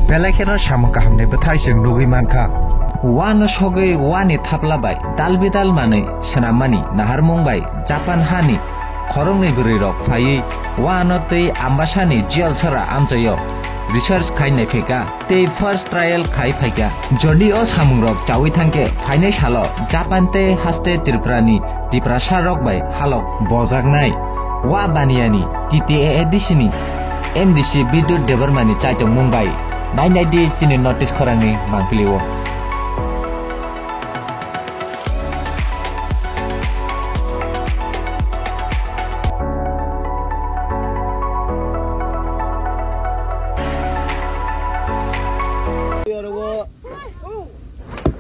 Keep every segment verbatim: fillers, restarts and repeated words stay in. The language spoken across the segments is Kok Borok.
Belai kheno samung kahamni bwthai chwng nugwi mankha. Wano sogwi wani thapla bai dalbidal manwi swnammani naharmung bai Japan hani khoroknwi bwrwirok phaiwi wano tei ambasani jiyol sora amchaio research khai naiphaikha tei first trial khai phaikha. Jodi o samungrok chaui thangkhe phainai salo Japan tei haste Tripurani Tiprasa rok bai halok bojaknai. Wa baniyani T T A A D C ni M D C Bidyut Debbarmani chaitongmung bai nainai di chini notice khorangni mangpili o.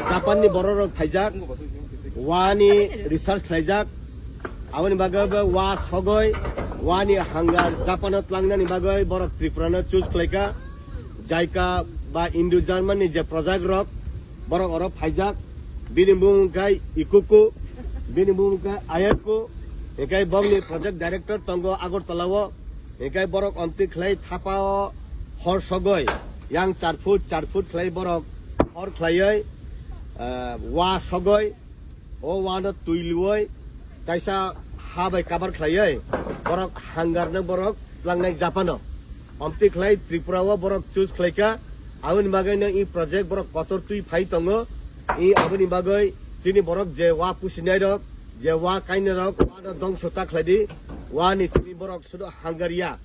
Japanni bororok phaijak, wani research khlaijak, aboni bagwi bo wa sogoi, wani hangar Japano tlangnani bagwi borok Tripurano choose khlaika, Jaika ba Indo German ni je project rok, borok oro phaijak, bini bumung kai Ikuku, bini bumung kai Ayako, hikai bongni project director tongo Agartala o, hikai borok omtwi khlai thapa o hor sogoi, yang char foot, char foot khlai borok hor khlaioi, ah, wa sogoi, o wano twi lioi, kaisa ha bai cover khlaioi, borok hangar no borok tlangnai Japano. Omtwi khlai Tripura o borok choose khlaika, aboni bagwi no i project borok kotor twi phai tongo, i aboni bagwi chini borok je wa pusinai rok, je wa kainai rok, wano dongso ta khlai di, wani chini borok sudo hangar ya.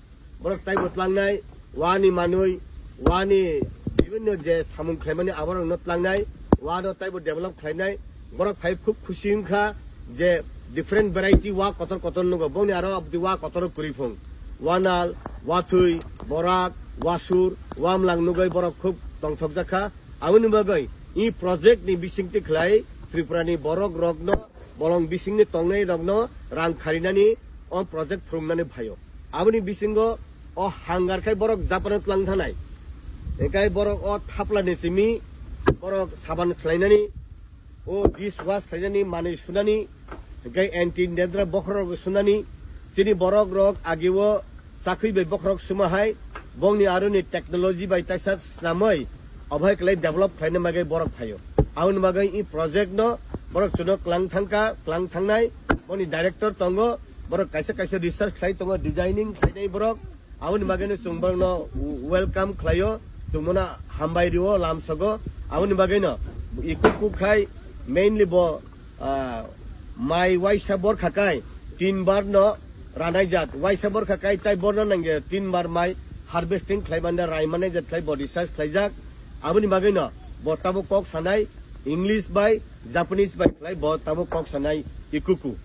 Borok taibo tlangnai, wani manwi, wani bibinno je samung khlaimani aborokno tlangnai, wano taibo develop khlainai, borok phai khub khusi wngkha je different variety wa kotor kotor nugo, bongni aro abdi wa kotor kwrwi phung, wanal, wathwi, borak, wasur, wamlang nugwi borok khub tongthokjak kha. Aboni bagwi i project ni bisingtwi khlai Tripura ni borok rokno bolong bisingni tongnai rokno rang kharinani o project phurungnani phaio. Aboni bisingo o hangar khai borok Japan-o tlang thanai. Hinkhe borok o thapla ni simi borok saban khlainani, o dish wash khlainani, manwi sunani, hinkhe anti dandruff bokhorok sunani, chini borok rok agio chakhui bai bokhorok suma hai, bongni aroni technology bai taisa snamwi, obo hai kwlai develop khlaina bagwi borok phaio. Aboni bagwi i project no borok chuno klang thangkha, klang thangnai, boni director tongo, borok kaisa kaisa research khlai tongo, designing khlainai borok, aboni bagwi no chwng borok no welcome khlaio, chwng bono hambai rio, lamsogo, aboni bagwi no i kuk kuk khai mainly bo ah, mai waisa borkha kai tin bar no ranai jat, waisa borkha kai tai borno nangya tin bar mai harvesting khlai manda rai mane jat khlai bo research khlaijak. Aboni bagwi no bo tabuk kok sanai English bai Japanese bai khlai bo tabuk kok sanai ikuku.